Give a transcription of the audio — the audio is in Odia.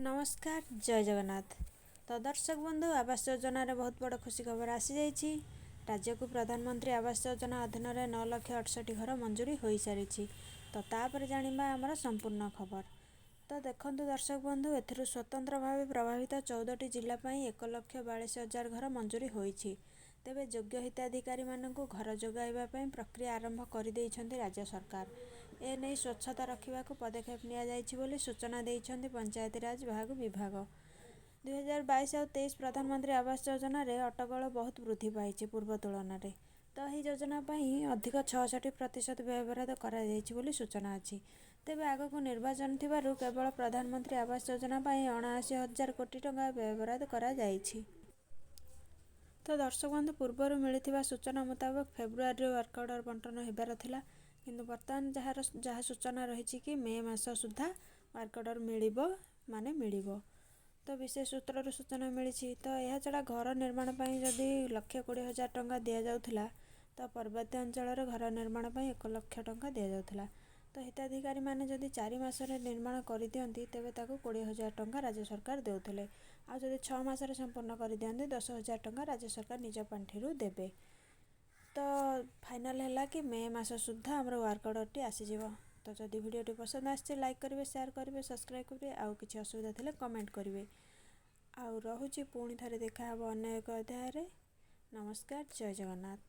ନମସ୍କାର, ଜୟ ଜଗନ୍ନାଥ। ତ ଦର୍ଶକ ବନ୍ଧୁ, ଆବାସ ଯୋଜନାରେ ବହୁତ ବଡ଼ ଖୁସି ଖବର ଆସିଯାଇଛି। ରାଜ୍ୟକୁ ପ୍ରଧାନମନ୍ତ୍ରୀ ଆବାସ ଯୋଜନା ଅଧୀନରେ 9 ଲକ୍ଷ 68 ଘର ମଞ୍ଜୁରୀ ହୋଇସାରିଛି। ତ ତାପରେ ଜାଣିବା ଆମର ସମ୍ପୂର୍ଣ୍ଣ ଖବର। ତ ଦେଖନ୍ତୁ ଦର୍ଶକ ବନ୍ଧୁ, ଏଥିରୁ ସ୍ୱତନ୍ତ୍ର ଭାବେ ପ୍ରଭାବିତ 14ଟି ଜିଲ୍ଲା ପାଇଁ 1,42,000 ଘର ମଞ୍ଜୁରୀ ହୋଇଛି। ତେବେ ଯୋଗ୍ୟ ହିତାଧିକାରୀମାନଙ୍କୁ ଘର ଯୋଗାଇବା ପାଇଁ ପ୍ରକ୍ରିୟା ଆରମ୍ଭ କରିଦେଇଛନ୍ତି ରାଜ୍ୟ ସରକାର। ଏ ନେଇ ସ୍ୱଚ୍ଛତା ରଖିବାକୁ ପଦକ୍ଷେପ ନିଆଯାଇଛି ବୋଲି ସୂଚନା ଦେଇଛନ୍ତି ପଞ୍ଚାୟତିରାଜ ବିଭାଗ। 2022 ଆଉ 23 ପ୍ରଧାନମନ୍ତ୍ରୀ ଆବାସ ଯୋଜନାରେ ଅଟକଳ ବହୁତ ବୃଦ୍ଧି ପାଇଛି ପୂର୍ବ ତୁଳନାରେ। ତ ଏହି ଯୋଜନା ପାଇଁ ଅଧିକ 66% ବ୍ୟୟବରାଦ କରାଯାଇଛି ବୋଲି ସୂଚନା ଅଛି। ତେବେ ଆଗକୁ ନିର୍ବାଚନ ଥିବାରୁ କେବଳ ପ୍ରଧାନମନ୍ତ୍ରୀ ଆବାସ ଯୋଜନା ପାଇଁ 79 ହଜାର କୋଟି ଟଙ୍କା ବ୍ୟୟବରାଦ କରାଯାଇଛି। ତ ଦର୍ଶକ ବନ୍ଧୁ, ପୂର୍ବରୁ ମିଳିଥିବା ସୂଚନା ମୁତାବକ ଫେବୃଆରୀରେ ୱାର୍କ ଅର୍ଡ଼ର ବଣ୍ଟନ ହେବାର ଥିଲା, କିନ୍ତୁ ବର୍ତ୍ତମାନ ଯାହାର ଯାହା ସୂଚନା ରହିଛି କି ମେ ମାସ ସୁଦ୍ଧା ୱାର୍କ ଅର୍ଡ଼ର ମିଳିବ, ମାନେ ମିଳିବ। ତ ବିଶେଷ ସୂତ୍ରରୁ ସୂଚନା ମିଳିଛି। ତ ଏହାଛଡ଼ା ଘର ନିର୍ମାଣ ପାଇଁ ଯଦି 1,20,000 ଟଙ୍କା ଦିଆଯାଉଥିଲା, ତ ପର୍ବତ୍ୟ ଅଞ୍ଚଳରେ ଘର ନିର୍ମାଣ ପାଇଁ 1 ଲକ୍ଷ ଟଙ୍କା ଦିଆଯାଉଥିଲା। ତ ହିତାଧିକାରୀମାନେ ଯଦି 4 ମାସରେ ନିର୍ମାଣ କରିଦିଅନ୍ତି, ତେବେ ତାକୁ 20,000 ଟଙ୍କା ରାଜ୍ୟ ସରକାର ଦେଉଥିଲେ। ଆଉ ଯଦି 6 ମାସରେ ସମ୍ପୂର୍ଣ୍ଣ କରିଦିଅନ୍ତି, 10,000 ଟଙ୍କା ରାଜ୍ୟ ସରକାର ନିଜ ପାଣ୍ଠିରୁ ଦେବେ। ତ ଫାଇନାଲ୍ ହେଲା କି ମେ ମାସ ସୁଦ୍ଧା ଆମର ୱାର୍କ ଅର୍ଡ଼ରଟି ଆସିଯିବ। ତ ଯଦି ଭିଡ଼ିଓଟି ପସନ୍ଦ ଆସିଛି, ଲାଇକ୍ କରିବେ, ସେୟାର କରିବେ, ସବସ୍କ୍ରାଇବ୍ କରିବେ ଆଉ କିଛି ଅସୁବିଧା ଥିଲେ କମେଣ୍ଟ କରିବେ। ଆଉ ରହୁଛି, ପୁଣି ଥରେ ଦେଖାହେବ ଅନ୍ୟ ଏକ ଅଧ୍ୟାୟରେ। ନମସ୍କାର, ଜୟ ଜଗନ୍ନାଥ।